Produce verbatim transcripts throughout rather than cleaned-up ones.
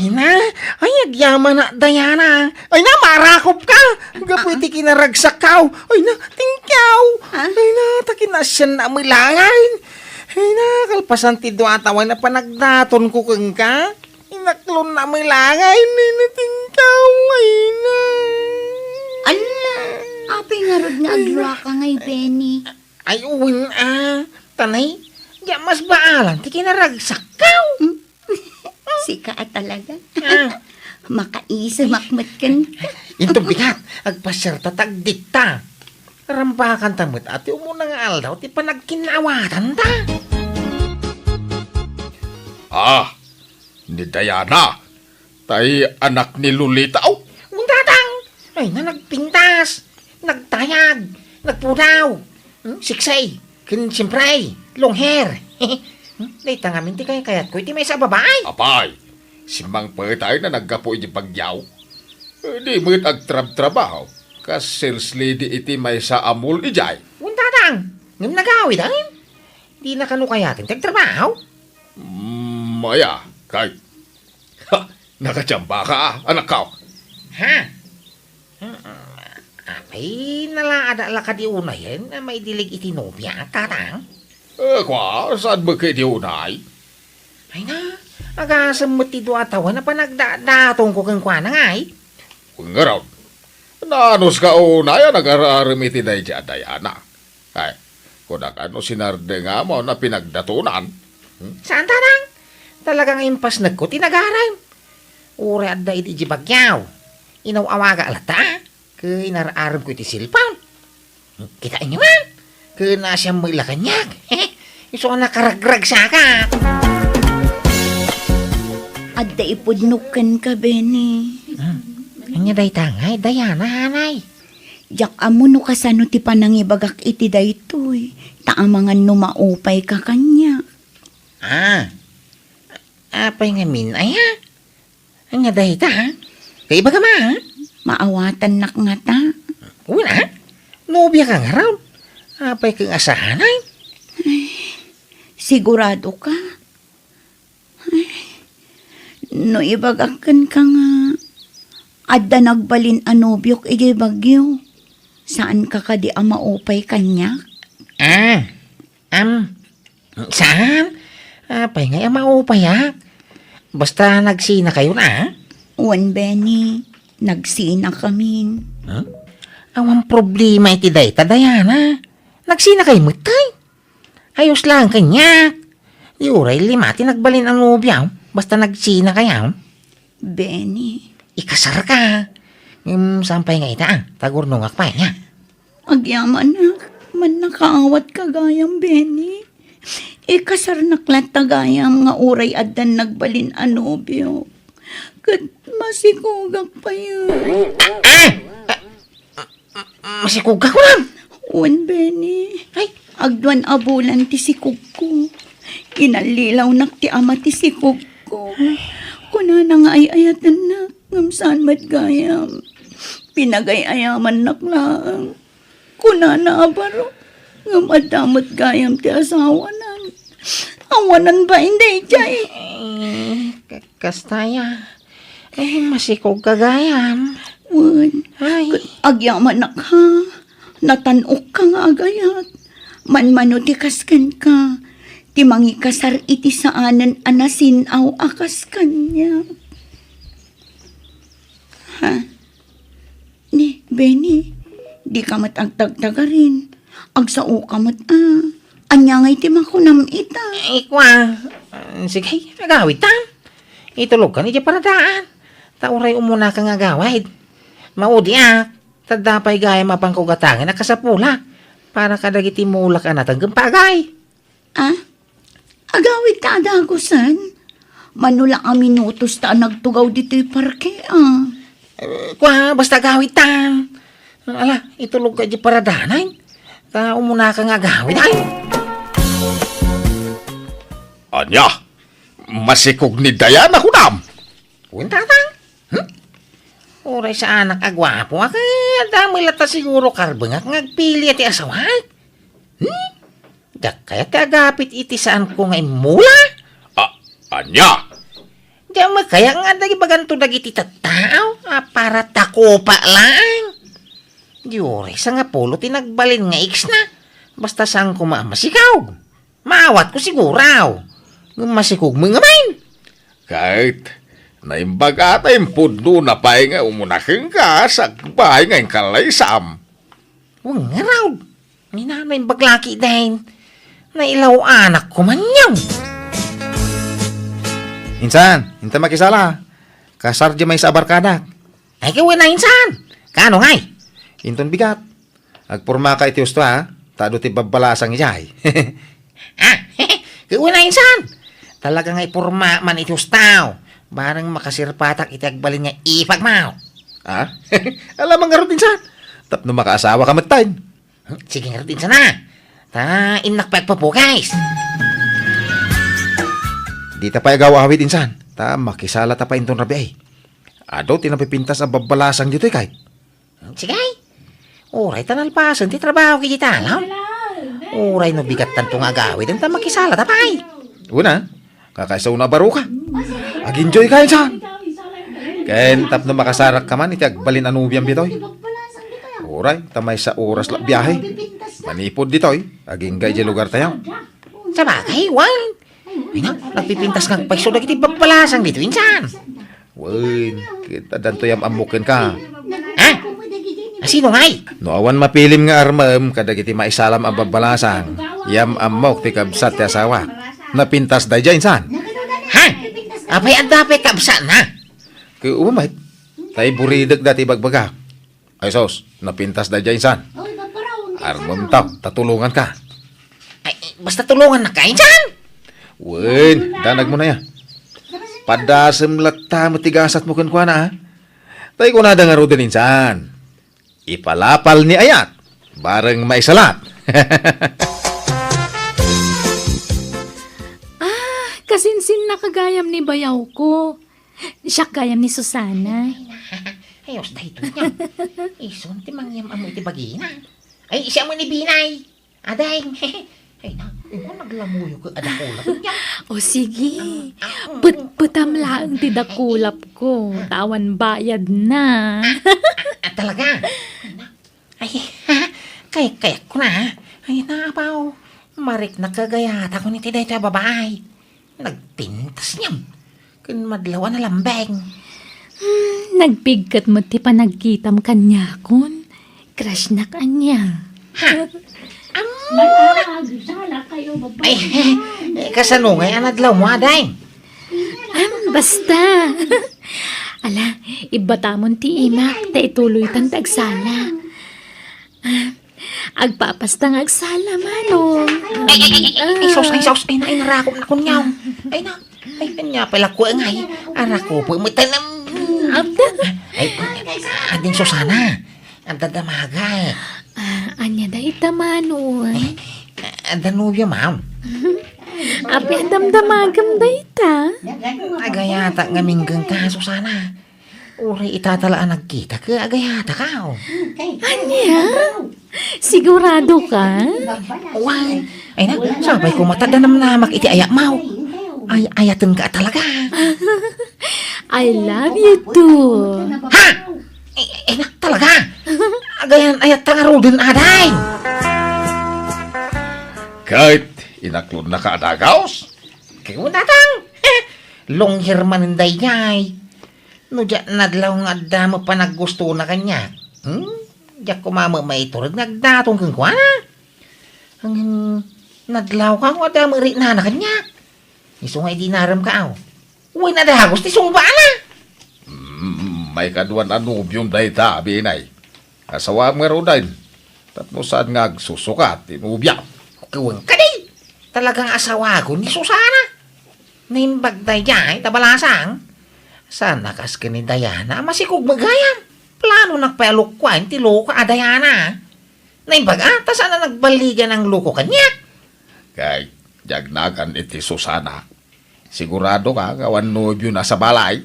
Ay na, ay, agyamanak, Diana. Ay na, marakop ka. Gapu iti kinaragsakkaw. Ay na, tingkaw. Ha? Ay na, ta kinasiannak met laengen. Ay na, kalpasan ti dua a tawen a panagdatonko kenka, inaklonnak met laengen. Ay na, tingkaw. Ay na. Ala, apay ngarud nga agluraka ngay, Benny? Ay, wen a. Tanay, diak masbaalan ti kinaragsakkaw. Hmm? Sika a talaga. Ah. Makaisimak met kenka. Inton bigat, agpasiarta ta agdikta. Rambakanta met a ti umuna nga aldaw ti panagkinnaawatanta. Ah, ni Diana, tay anak ni Lolita, aw? Untatang! Ay na, nagpintas, nagtayag, nagpudaw, hmm, siksay, ken siempre, long hair. Hmm, dayta ngamin ti kaykayatko iti maysa a babai. Apay, simmangpet a naggapu iti bagyo. Eh, di met agtrabtrabaho, kas sales lady iti maysa a mall idiay. Untatang, ngem nagawid, ay? Di na kano kayaten ti agtrabaho? Mm, aya, kay. Ha, nakachamba ka, anakko. Ha? Hmm, apay, nalaadak la kadi unayen a maidilig iti nobia, tatang? Eh, kua, saan met kadi unay? Ay na, agasem met ti dua a tawen a panagdadatongko kenkuana ngay. Ngarud, naanus ka unay a nagar-arem iti daydi a Diana? Ay, kunak a no sinardengam a pinagdatonan. Hmm? Saan, tatang? Talaga nga impasnekko ti nagarem. Uray adda idi idiay bagyo, inaw-awagak latta, ket inar-aremko iti cellphone. Hmm? Kitaenyo man? Ket naasiam met la kaniak. Isu a nakaragragsakak. Adda ipudnok kenka, Benny. Hmm. Ania dayta ngay, Diana, hanay? Diak ammo no kasano ti panangibagak iti daytoy, ta amangan no maupayka kaniak. Ah, apay ngamin, aya? Ania dayta, ha? Kaibagam, ha? Maawatannak ngata. Wen a, nobiaka ngarud. Apay ket nga saan, ay? Sigurado ka? Ay, no ibagak kenka nga adda nagbalin a nobiok idiay bagyo, saanka kadi a maupay kaniak? Ah, am, saan? Apay ngay a maupayak? Basta nagsinakayon, a? Wen, Benny, nagsinakamin. Huh? Awan problema iti dayta, Diana. Nagsinakay met, ay. Ayos laeng kaniak. Di uray lima ti nagbalin a nobiam, basta nagsinakayan. Benny. Ikasarka. Ngem saan pay nga ita, a? Tagurnongak pay, nia. Agyamanak, mannakaawat ka gayam, Benny. Ikasarnak latta gayam nga uray addan nagbalin a nobio. Ket masikogak pay. Ah! Ah! Masikogka, kunam? Wen, Benny. Ay. Agduan a bulan ti sikogko. Inallilawnak ti ama ti sikogko. Kunana nga ay-ayatennak, ngem saan met gayam. Pinagay-ayamannak laeng. Kunana a baro, ngem adda met gayam ti asawanan. Awanan bain daydiay. Eh, ka-, kasta aya. Eh, masikogka gayam. Wen, ay. Ket agyamanak, ha? Natan-okka nga agayat. Manmano ti kas kenka, ti mangikasar iti saanen a nasin-aw a kas kaniak. Ha? Ni, Benny, dika met agtagtagarin. Agsaoka met, a. Ania ngay ti makunam ita? Ay, kua. Ah, sige, agawidta. Itulogkan idiay paradaan. Ta uray umunaka nga agawid. Maudiak. Ta adda pay gayam a pangkugatangen a kasapulak para kadagiti mulak a nateng ken pagay. Ah? Agawidka a dagusen? Mano la a minutos ta nagtugaw ditoy parke, a. Eh, kua, basta agawidta. Ala, itulogka idiay paradaan. Ta umunaka nga agawid, ay. Ania? Masikog ni Diana, kunam? Wen, tatang. Hmm? Uray saanak a guapo, a, ket adda met latta siguro karbengak nga agpili ti asawak. Hmm? Diak kayat ti agapit iti saanko nga immula. A-, ania? Diak makaya nga adda ibaganto dagiti tattao a para takopa laeng. Di uray sangapulo ti nagbalin nga ex-na. Basta saan koma a masikog. Maawatko siguro. Ngem masikog met ngamin. Ket naimbag a ta impudnona pay nga umuna kenka, sakbay nga inkalaysam. Wen ngarud. Ni nanay baglaki dayta. Nailaw-anak ko man yan. Insan, inta makisala. Kasar di maysa a barkadak. Ay, kawen a insan. Kaano ngay? Inton bigat. Agpormaka iti husto, ha? Ta adu ti babbalasang idiay. Ah, kawen a insan. Talaga nga iporma man iti husto. Bareng makasirpatak iti agbalin nga ipagmaw. Ha? Alamang ngarud, insan. Tapno makaasawa ka metten. Hmm, sige ngarud, insan, a. Ta innak pay agpapugis. Dita pay agaw-awid, insan. Ta makisala ta pay inton rabii. Adu ti napipintas a babbalasang ditoy, kay. Sige. Uray ta nalpasen ti trabaho iti aldaw. Uray no bigat tanto nga agawid, ta makisala ta pay. Una, kakaisa una a baruka. Ag-enjoy ka, insan. Ken tapno makasarak ka man iti agbalin a nobiam ditoy. Uray, ta maysa oras la biahe. Manipud ditoy, agingga idiay lugar tayo. Sabagay, wen. Ay na, nagpipintas nga agpayso dagiti babbalasang ditoy, insan. Wen, ket addanto yam-ammok kenka. Ha? A, sino ngay? No awan mapilim nga armem kadagiti maisalam a babbalasang, yam-ammok ti kabsat ti asawak. Napintas daydiay, insan. Ha? Apay adda pay kabsatna? Ket umamet, tay buridek dati bagbagak. Ay sus, napintas daydiay, insan. Armem ta, ta tulonganka. Ay, basta tulongannak, insan. Wen, danag mo na ya. Padasem latta met ti gasat mo kenkuana, a. Tay kunada ngaruden, insan. Ipalapal ni ayat, bareng maisalat. Ah, kasinsinna ka gayam ni bayawko. Siak gayam ni Susana. Ay, na. Ayos, daytoy niya. Isun ti mangyam-ammo iti bagina. Ay, siya mo ni Binay. Ading. Ay, na. Ikaw naglamuyo ko, ada ko lang niya. O, sige. Ah, ah, mm, petpetam laeng ti dakulap ko. Ah. Ta awan bayad na. Ah, ah, ah, talaga? Ay, na. Ay, kay, kayatko na, ha? Ay, na, abaw. Mariknak kagayat ako ni ti dayta babae. Nagpintas niya. Ken madlaw a nalambeng. Hmm, nagpigket met ti panagkitam kaniakon. Crush-nak ania. Ha? Ammo na. Ay, eh, kasano ngay a nadlaw mo, aday? Am, basta. Ala, ibbatamon ti imak, ta ituloytan ti agsala. Ah, agpapasta nga agsala, Manong. Ay, ay, ay, ay, ay, sus, ay, sus, ay, na, ay, narakop na kunyaw. Ay, na, ay, kanya pala ko, ay, arakop, may tanam. Ay, ading Susana, ang dadamaga, eh. Ah, anya dayta, Manong? Eh, ang danubyo, ma'am. Apay a damdamagam dayta? Agayata nga minggang ka, Susana. Uray ita ta la a nagkita, ket agayata ka, oh. Ania? Sigurado ka? Wen. Ay na, sapay ko mata danamnamak iti ayat mo. Ay, ayaten ka talaga. I love you too. Ha? Ay, ay na, talaga? Agayan ayat ta ngaruden, aday. Ket inaklod na ka a dagaws? Kay unatang. Long hair man daydiay. No diak nadlaw nga adda met panaggustona kaniak. Hmm? Diak koma met maiturod nga agdatong kenkuana. Ngem nadlaw ka nga adda met riknana kaniak. Isu nga idi narem ka, aw. Wen a dagus ti sungbana. Mm, maikaduan a nobiom dayta, Binay. Asawaem ngaruden. Tapno saan nga agsusukat ti nobiam. Wen kadi. Talaga nga asawagon ni Susana. Naimbag daydiay ta balasang. Saan a kas ken ni Diana a masikog met gayam. Planonak pay a lukuan ti loko a Diana. Naimbag a, ta saan a nagballigan a loko kaniak. Kay, diak nagan iti Susana. Sigurado ka nga awan nobiona a sabali?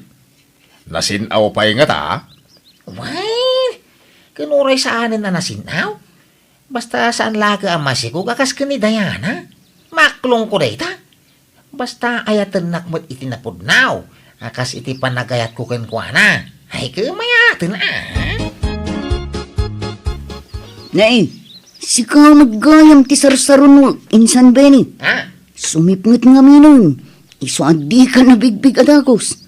Nasin-aw pay ngata? Wen, ken uray saanen a nasin-aw. Basta saan laeng a masikog a kas ken ni Diana. Maklongko dayta. Basta ayatennak met iti napudno. A kas iti panagayatko kenkuana. Ay, kamayaten a. Nay, sika met gayam ti sarsaronmo, insan Benny. Ha? Sumipnget ngaminen, isu a dika nabigbig a dagus.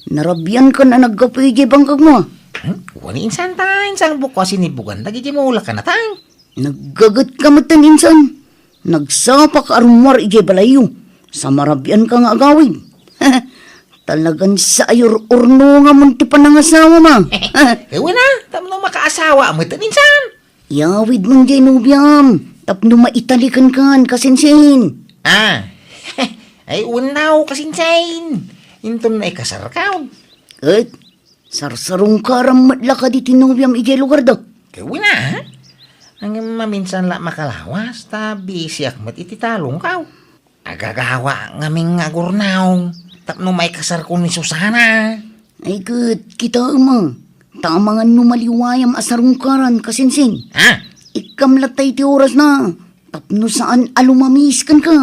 Narabiankan a naggapu idiay bangkagmo. Hmm? Wen insan ta, insan bukko a sinibugan dagiti mulak a natang. Naggagetka metten, insan. Nagsapak a rummuar idiay balayyo. Sa marabianka nga agawid. Talagan sa ayur-urno nga mun ti panangasawam a. Wen a, tapno makaasawa metten, insan. Iyawidmon diay nobiam, tapno maitali kenkan, kasinsin. Ah, ay, wen a, kasinsin. Inton naikasarkaw. Ket, sarsarungkaram met la kadi ti nobiam idiay lugarda? Ket wen a, ha? Ngem maminsan la makalawas, ta bisiak met iti talongkaw. Agagawaak ngamin nga agurnaw tapno maikasarko ni Susana. Ay ket, kitaem a, ta amangan no maliwayam a sarungkaran, kasinsin. Ha? Ikkam latta iti orasna tapno saan a lumamis kenka.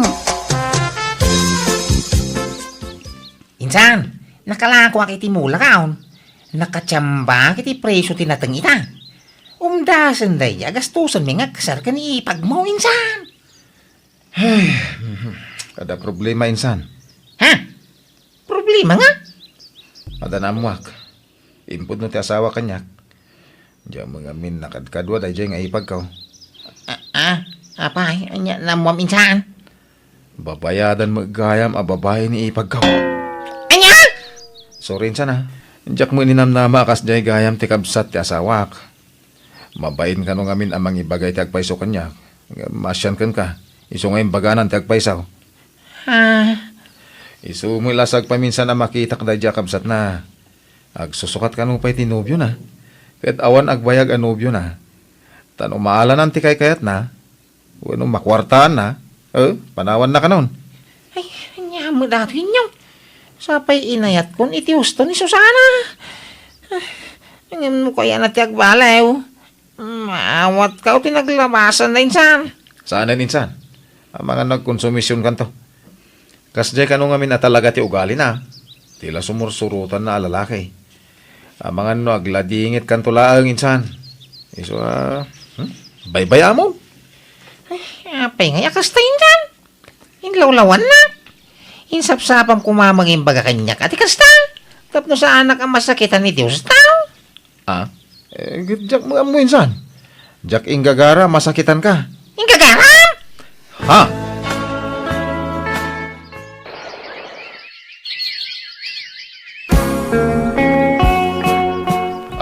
Insan, nakalakoak iti mulak a. Nakatiambaak iti presio ti nateng ita. Umdasen daydi a gastosenmi nga agkasar ken ipagmo, insan. Adda problema, insan. Ha? Problema nga? Adda naammoak. Impudno ti asawa kaniak. Diak met ngamin nakadkadua daydiay nga ipagko. Ah, ah, apay, ania naammoam, insan? Babayadan met gayam a babai ni ipagko. Ania? Sorry, insan, a. Diak met ninamnama a kasdiay gayam ti kabsat ti asawak. Mabain kano ngamin a mangibaga iti agpayso kaniak. Ngem maasian kenka, isu nga imbaganan ti agpayso. Ah. Isu met la sa agpaminsan a makitak daydiay a kabsatna. Agsusukat kano pay ti nobiona. Ket awan agbayag a nobiona. Ta no maalanan ti kaykayatna, wenno makuartaanna, eh, panawanna kanon. Ay, ania met datoy, Inyong? Sapay inayatkon iti husto ni Susana. Ah, ngem no kayatna ti agbaliw, maawatkaw ti naglabasanna, insan. Saanen, insan. Amangan no agkonsumisionkanto. Kasdiay kano ngamin a talaga ti ugalina. Ti la sumursurotanna a lalaki. Amangan no agladingitkanto laeng, insan. Isu a, hmm? Baybay-amon. Ay, apay ngay a kasta, insan? Inlawlawannak. Insapsapam koma nga imbaga kaniak a ti kasta. Tapno saanak a masakitan iti husto. Ah? Eh, diak met ammo, insan. Diak inggagara, masakitanka. Inggagara? Ha?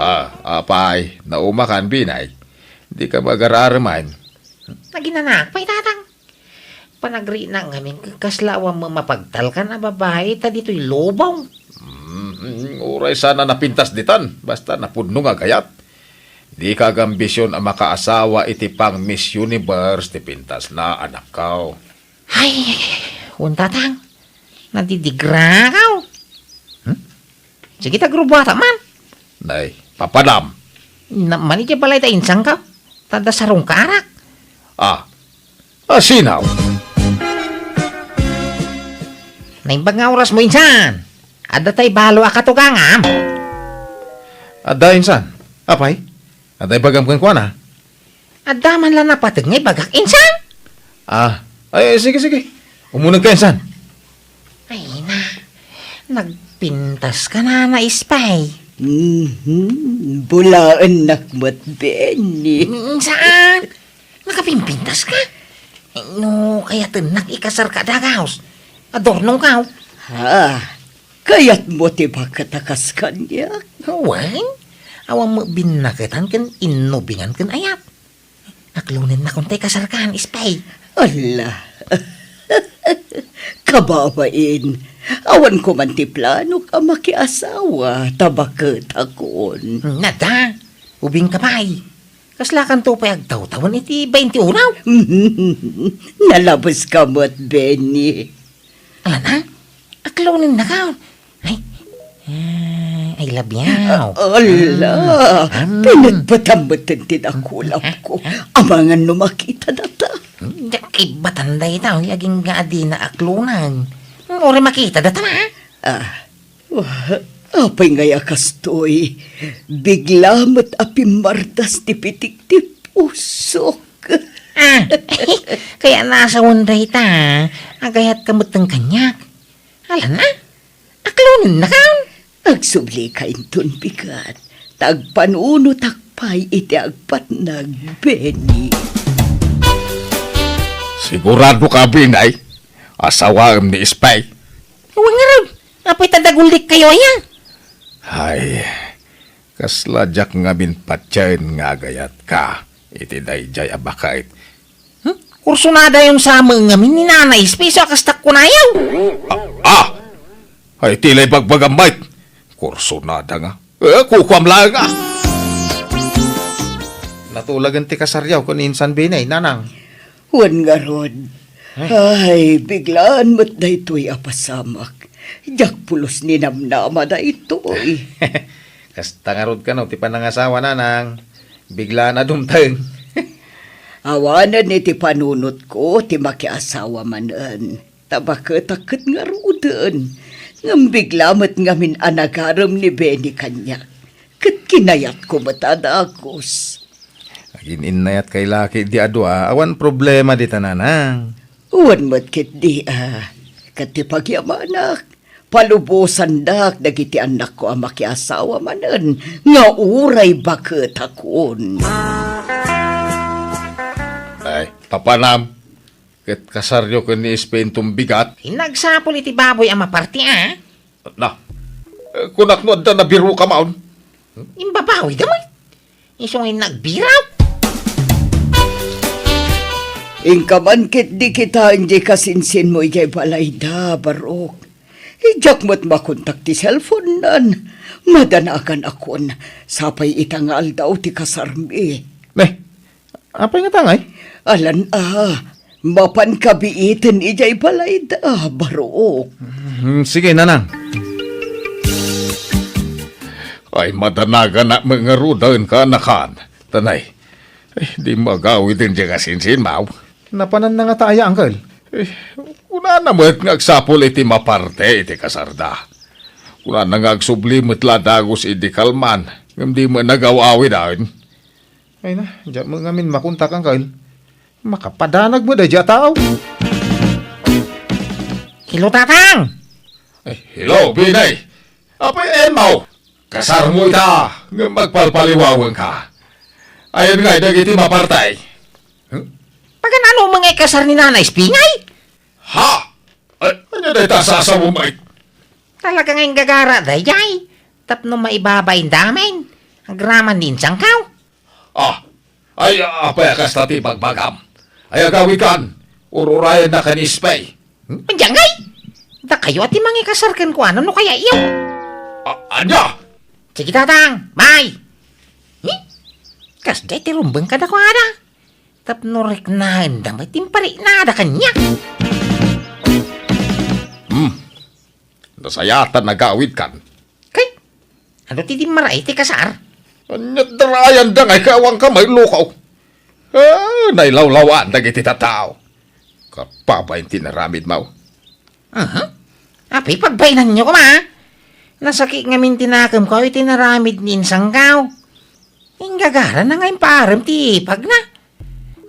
Ah, apay, naumakan, Benny. Dika agararuman. Naginanak pay, Tatang. Panagrinak ngamin ket kasla awan met mapagtalkan a babai ta ditoy lubong. Mm, uray saan a napintas ditan, basta napudno nga agayat. Dika agambision a makaasawa iti pang-Miss Universe ti pintasna, anakko. Ay, wen, Tatang, nadidigrakaw. Hmm? Sige, ta grubuata man. Nay, papadam. Naman iti balay ta insangka. Ta adda sarungkarak. Ah. Ah, sinaw? Naimbag nga orasmo, insan. Adda tay balo a katugangam. Adda, insan. Apay? Adda ibagam kenkuana? Adda man la napateg nga ibagak, insan? Ah, ay, sige, sige. Umunegka, insan. Ay na, nagpintaska, Nana Espay. Mhm, bulaennak met, Benny. Mm, saan? Nakapimpintaska? No kayatennak ikasarka a dagus, adornongkaw. Ha? Kayatmo ti baket a kas kaniak? Wen, awan met binnaketan ken innubingan ken ayat. Aklonennakon tay kasarkan, Espay. Ala. Kababain, awan koman ti planok a makiasawa ta baketakon. Nada, ubingka pay. Kaslakanto pay agtawtawen iti bainti unaw. Nalabeska met, Benny. Ala na, aklonennaka. Ay, ah, I love you. Ala, ah, mm, pinagbatam met ti nakulapko. Ah, ah, ah. Amangan no makita data. Diak ibbatan dayta, agingga a dina aklonan. Uray makita data na. Ah, Ah, apay ngay a kastoy? Bigla met a pimmardas ti pitik ti pusok. Ah, kaya nasawen dayta, agayat ka met kaniak. Ala na, aklonennaka. Agsublika inton bigat, ta agpanunotak pay iti agpatnag, Benny. Sigurado ka, Benny, asawaem ni Espay? Wen ngarud, apay ta dagullikkayo aya? Ay, kasla diak ngamin patien nga agayatka iti daydiay a baket. Hmm? Kursonadayon sa met ngamin ni Nana Espay, isu a kasta kunayo. Ah! Ah! Ay, ti la ibagbagam, Mike. Kursonada nga. Eh, kukuam laeng, ah. Natulagen ti kasaryo ken ni insan Benny, Nanang. Wen ngarud. Ay. Ay, biglaan met daytoy a pasamak. Diak pulos ninamnama daytoy. Kasta ngarud kano ti panangasawa, Nanang. Biglaan a dumteng. Awanen iti panunotko ti makiasawa manen. Ta baketak ket ngaruden. Ngem bigla met ngamin a nagarem ni Benny kaniak. Ket kinayatko met a dagus. Agin-innayatkay laki di a dua, awan problema dita, Nanang. Wen met ketdi a, ket ti pagyamanak, palubosandak dagiti annakko a makiasawa manen nga uray baketakon. Ay, papanam, ket kasaryo ken ni Espay inton bigat? Nagsapul iti baboy a maparte, a. Na, eh, kunak no adda nabiruka maon. Imbabawida met. Isu nga nagbiraw. Inka man ketdi kitaen diay kasinsinmo idiay balayda, Barok. Diak met makontak ti cellphone-nan. Madanaganakon, sapay ita nga aldaw ti kasarmi. Ne, apay ngata ngay? Alan a, mapanka biiten idiay balayda, Barok. Hmm, sige, Nanang. Ay, madanaganak met ngaruden, kaanakan. Tanay, ay, di magawiden diay kasinsinmo. Napananna ngata aya, Uncle? Eh, kunana met nga agsapul iti maparte iti kasarda. Kunana nga agsubli met la dagus idi kalman, ngem di met nagaw-awiden. Ay na, diak met ngamin makontak, Uncle. Makapadanag met daydiay a tao. Hello, Tatang! Eh, hello, Benny! Apay, Emma, kasarmo ita, ngem agpalpaliwawenka. Ayan ngay dagiti maparte. Hmm? Paganano met ngay kasar ni Nana Espay ngay? Ha? Ay, ania dayta a sasaom, Mike? Talaga nga inggagara daydiay. Tapno maibabain damen. Agraman ni insangkaw. Ah, ay, apay a kasta ti ibagbagam? Ay, agawidkan, ur-urayennak ni Espay. Hmm? Ania ngay? Dakayo a ti mangikasar kenkuana no kayatyo. A-, ania? Sige, Tatang. Bye. Hmm? Kasdiay ti rumbeng kadakuada. Tapno riknaenda met ti impariknada kaniak. Hmm. Nasayaat a nagawidkan. Kay, adu ti dimmaray ti kasar? Ania darayanda ngay ket awanka maillukaw? Ah, nailawlawan dagiti tattao. Kapabain ti naramidmo. Aha. Apay, pagbainanyo koma. Nasakit ngamin ti nakemko iti naramid ni insangkaw. Inggagara na nga impaarem ti ipagna.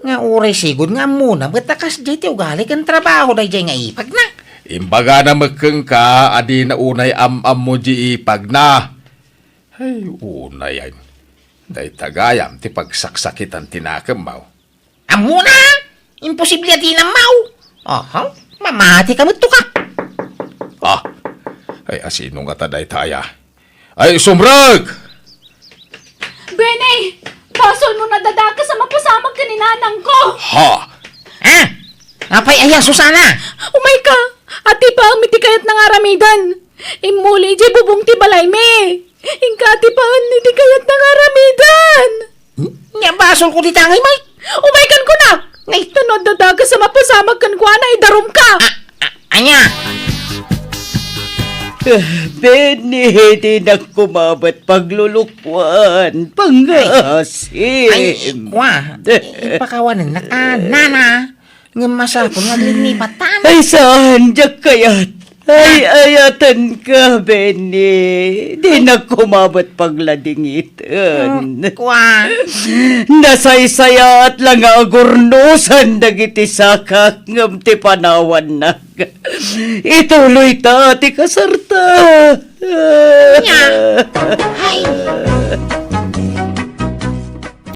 Nga uray sigud nga ammona met a kasdiay ti ugali ken trabaho daydiay nga ipagna. Imbagana met kenka a dina unay am-ammo di ipagna. Ay, unay ay. Dayta gayam ti pagsaksakitan ti nakemmo. Ammona! Imposible a di nammaw! Aha, mamati ka met to ka! Ah, ay, asino ngata dayta aya? Ay, sumrek! Benny! Basol mo nadadakes a mapasamak ken ni nanangko! Ha? Ah! Apay aya, Susana? Umayka! Atipaem iti kayatna nga aramiden! Immuli idiay bubong ti balaymi! Inka atipaen iti kayatna nga aramiden! Hmm? Nia basolko dita ngay, Mike? Umaykan kunak! Nay. Ta no adda dakes a mapasamak kenkuana, idarumka! Ah, ah, ania? Ah, Benny, dinak koma met paglulukuan. Pangasim. Ay, kua. Ipakawanennak a, nana. Ngem masapul nga aglignipat ta. Ay, saan, diak kayat. Ay-ayatenka, Benny. Dinak koma met pagladingiten. Kua. Nasaysayaat la nga agurnosan dagiti sakak ngem ti panawannak. Ituloyta ti kasarta. Nya.